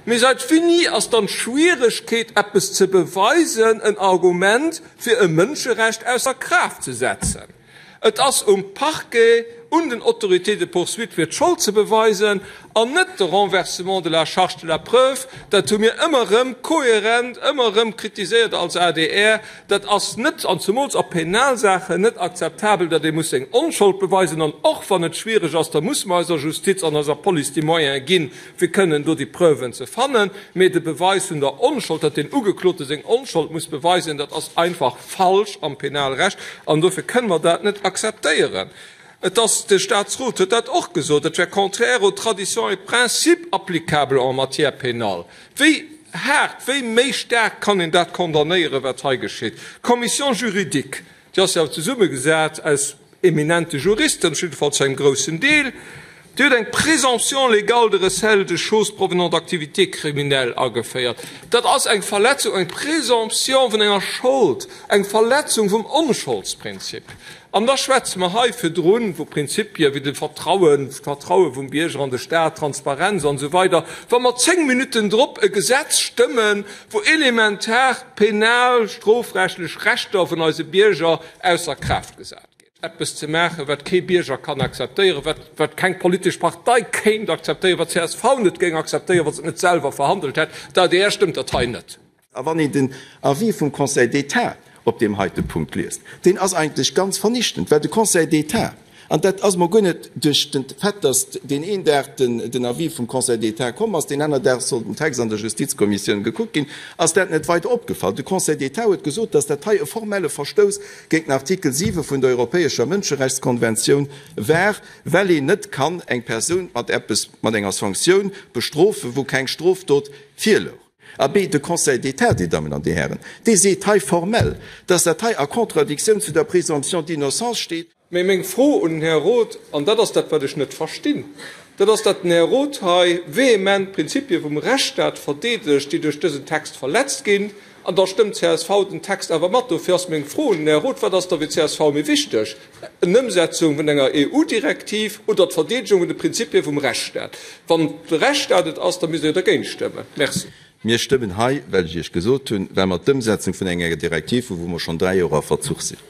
Mee seit wéini ass dann d'Schwieregkeet, eppes ze beweisen, en Argument, fir e Mënscherecht ausser Kraaft ze setzen? Et ass um Parquet, un den Autorités de poursuite, fir d'Schold ze beweisen, an net de Renversement de la charge de la preuve. Dat hu mir ëmmer erëm kohärent, ëmmer erëm kritiséiert als adr. Dat ass net, an zemools a Penalsaachen, net akzeptabel, datt ee muss seng Onschold beweisen. An och wann et schwiereg ass, da muss mer eiser Justiz an eiser Police déi Moyene ginn, fir kënnen do déi Preuven ze fannen. Mee de Beweis vun der Onschold, datt deen Ugeklote seng Onschold muss beweisen, dat ass einfach falsch am Penalrecht an dofir kënne mer dat net akzeptéieren. Et ass, de Statsrot huet dat och gesot, et wär contraire aux traditions et principes applicables en matière pénale. Wéi haart, wéi méi staark kann een dat condamnéieren, wat hei geschitt? D'Commission juridique, déi ass jo awer zesummegesat aus eminente Juristen, jiddefalls zu engem groussen Deel, déi huet eng Présomption légale de recel de choses provenant d'activités criminelles ageféiert. Dat ass eng Verletzung, eng Présomption vun enger Schold, eng Verletzung vum Onscholdsprinzip. An da schwätze mer hei virdrun vu Prinzipie wéi dem Vertrauen, d'Vertraue vum Bierger an de Staat, Transparenz an esou weider, wa mer 10 Minutten drop e Gesetz stëmmen, wou elementar penal, strofrechtlech Rechter vun eise Bierger ausser Kraaft gesat ginn. Eppes ze maachen, wat kee Bierger kann akzeptéieren, wat, wat keng politesch Partei kéint akzeptéieren, wat csv net géing akzeptéieren, wa se et net selwer verhandelt hätt. D'adr stëmmt dat hei net. A wann een den Avis vum Conseil d'État op deem heite Punkt liest, deen ass eigentlech ganz vernichtend, well de Conseil d'État, an dat ass mol guer net duerch den Fait, datt deen een Dag den Avis vum Conseil d'État komm ass, deen aner Dag soll den Text an der Justizkommissioun gekuckt ginn, ass dat net weider opgefall. De Conseil d'État huet gesot, datt dat hei e formelle Verstouss géint den Artikel 7 vun der Europäescher Mënscherechtskonventioun war, well een net kann eng Persoun mat eppes, mat enger Sanktioun bestrofen, wou keng Strofdot virlouch. Abee, de Conseil d'État, Dir Dammen an Dir Hären, dee seet hei formell, dass dat hei a Contradictioun zu der Présomption d'innocence steet. Mee meng Fro un den Här Roth, an dat ass dat, wat ech net verstinn, dat ass, datt den Här Roth hei vehement d'Prinzipie vum Rechtsstaat verdeedegt, déi duerch dësen Text verletzt ginn, an da stëmmt csv den Text awer mat. Dofir ass meng Fro un den Här Roth, Wat ass da fir csv méi wichteg, en Ëmsetzung vun enger EU-Direktiv oder d'Verdeedegung vun de Prinzipie vum Rechtsstaat? Wann de Rechtsstaat et ass, da misst Dir dergéint stëmmen. Merci. Mir stëmmen hei, well ech Iech gesot hunn, well mer d'Ëmsetzung vun enger Direktiv hunn, wou mer schonn dräi Joer a Verzuch sinn.